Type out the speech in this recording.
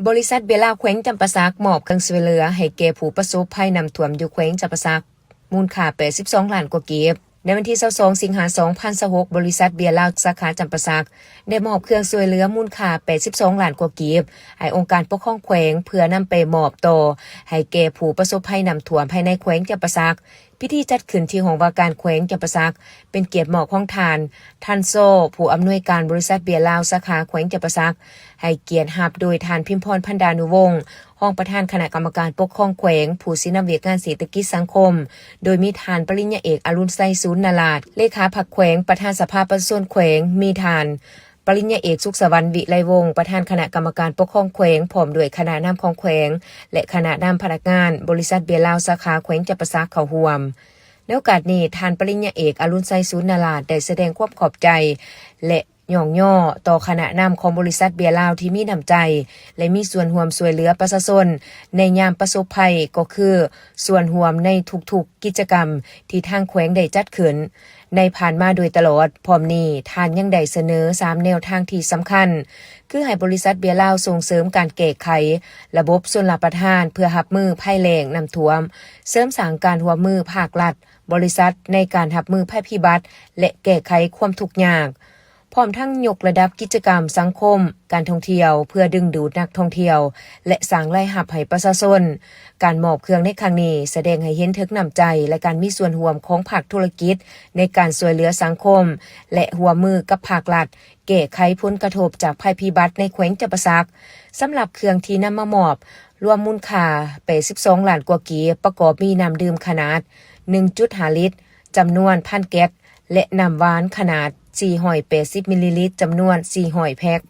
ບໍລິສັດເບຍລາວແຂວງຈຳປາສັກ ມອບເຄື່ອງຊ່ວຍເຫຼືອໃຫ້ແກ່ຜູ້ປະສົບໄພນ້ຳຖ້ວມຢູ່ແຂວງຈຳປາສັກ ມູນຄ່າ ແປດສິບສອງລ້ານກວ່າກີບ. ໃນວັນທີ ຊາວສອງ ສິງຫາ ສອງພັນຊາວຫົກ ບໍລິສັດເບຍລາວສາຂາຈຳປາສັກ ໄດ້ມອບເຄື່ອງຊ່ວຍເຫຼືອມູນຄ່າ ແປດສິບສອງລ້ານກວ່າກີບ ໃຫ້ອົງການປົກຄອງແຂວງ ເພື່ອນຳໄປມອບຕໍ່ໃຫ້ແກ່ຜູ້ປະສົບໄພນ້ຳຖ້ວມພາຍໃນແຂວງຈຳປາສັກ. ພິທີຈັດຂຶ້ນທີ່ຫ້ອງວ່າການແຂວງຈຳປາສັກ ເປັນກຽດມອບຂອງທ່ານ ທັນ ໂຊ ຜູ້ອຳນວຍການບໍລິສັດເບຍລາວສາຂາແຂວງຈຳປາສັກ, ໃຫ້ກຽດຮັບໂດຍທ່ານ ພິມພອນ ພັນດານຸວົງ ຮອງປະທານຄະນະກຳມະການປົກຄອງແຂວງ, ຜູ້ຊີ້ນຳວຽກງານເສດຖະກິດສັງຄົມ, ໂດຍມີທ່ານປະລິນຍາເອກ ອາລຸນໄຊ ສູນນາລາດ ເລຂາພັກແຂວງ, ປະທານສະພາປະຊາຊົນແຂວງ, ມີທ່ານປະລິນຍາເອກ ສຸກສະຫວັນ ວິໄລວົງ ປະທານຄະນະກຳມະການປົກຄອງແຂວງ ພ້ອມດ້ວຍຄະນະນຳຂອງແຂວງ ແລະ ຄະນະນຳພະນັກງານບໍລິສັດເບຍລາວສາຂາແຂວງຈຳປາສັກເຂົ້າຮ່ວມ. ໃນໂອກາດນີ້, ທ່ານປະລິນຍາເອກ ອາລຸນໄຊ ສູນນາລາດ ໄດ້ສະແດງຄວາມຂອບໃຈ ແລະ ຍ້ອງຍໍຕໍ່ຄະນະນຳຂອງບໍລິສັດເບຍລາວທີ່ມີນ້ຳໃຈ ແລະ ມີສ່ວນຮ່ວມຊ່ວຍເຫຼືອປະຊາຊົນໃນຍາມປະສົບໄພ, ກໍຄືສ່ວນຮ່ວມໃນທຸກໆກິດຈະກຳທີ່ທາງແຂວງໄດ້ຈັດຂຶ້ນໃນຜ່ານມາໂດຍຕະຫຼອດ. ພ້ອມນີ້, ທ່ານຍັງໄດ້ສະເໜີສາມແນວທາງທີ່ສຳຄັນ, ຄືໃຫ້ບໍລິສັດເບຍລາວສົ່ງເສີມການແກ້ໄຂລະບົບຊົນລະປະທານເພື່ອຮັບມືໄພແລ້ງ, ນ້ຳຖ້ວມ, ເສີມສ້າງການຮ່ວມມືພາກລັດ, ບໍລິສັດໃນການຮັບມືໄພພິບັດ ແລະ ແກ້ໄຂຄວາມທຸກຍາກ. ພ້ອມທັງຍົກລະດັບກິດຈະກຳສັງຄົມ, ການທ່ອງທ່ຽວ ເພື່ອດຶງດູດນັກທ່ອງທ່ຽວ ແລະ ສ້າງລາຍຮັບໃຫ້ປະຊາຊົນ. ການມອບເຄື່ອງໃນຄັ້ງນີ້ ສະແດງໃຫ້ເຫັນເຖິງນ້ຳໃຈ ແລະ ການມີສ່ວນຮ່ວມຂອງພາກທຸລະກິດໃນການຊ່ວຍເຫຼືອສັງຄົມ ແລະ ຮ່ວມມືກັບພາກລັດ ແກ້ໄຂຜົນກະທົບຈາກໄພພິບັດໃນແຂວງຈຳປາສັກ. ສຳລັບເຄື່ອງທີ່ນຳມາມອບ ລວມມູນຄ່າ ແປດສິບສອງລ້ານກວ່າກີບ, ປະກອບມີນ້ຳດື່ມຂະໜາດ ໜຶ່ງຈຸດຫ້າລິດ ຈຳນວນພັນແກັດ ແລະ ນ້ຳຫວານຂະໜາດ ສີ່ຮ້ອຍແປດສິບມິນລີລິດ ຈຳນວນ ສີ່ຮ້ອຍແພັກ.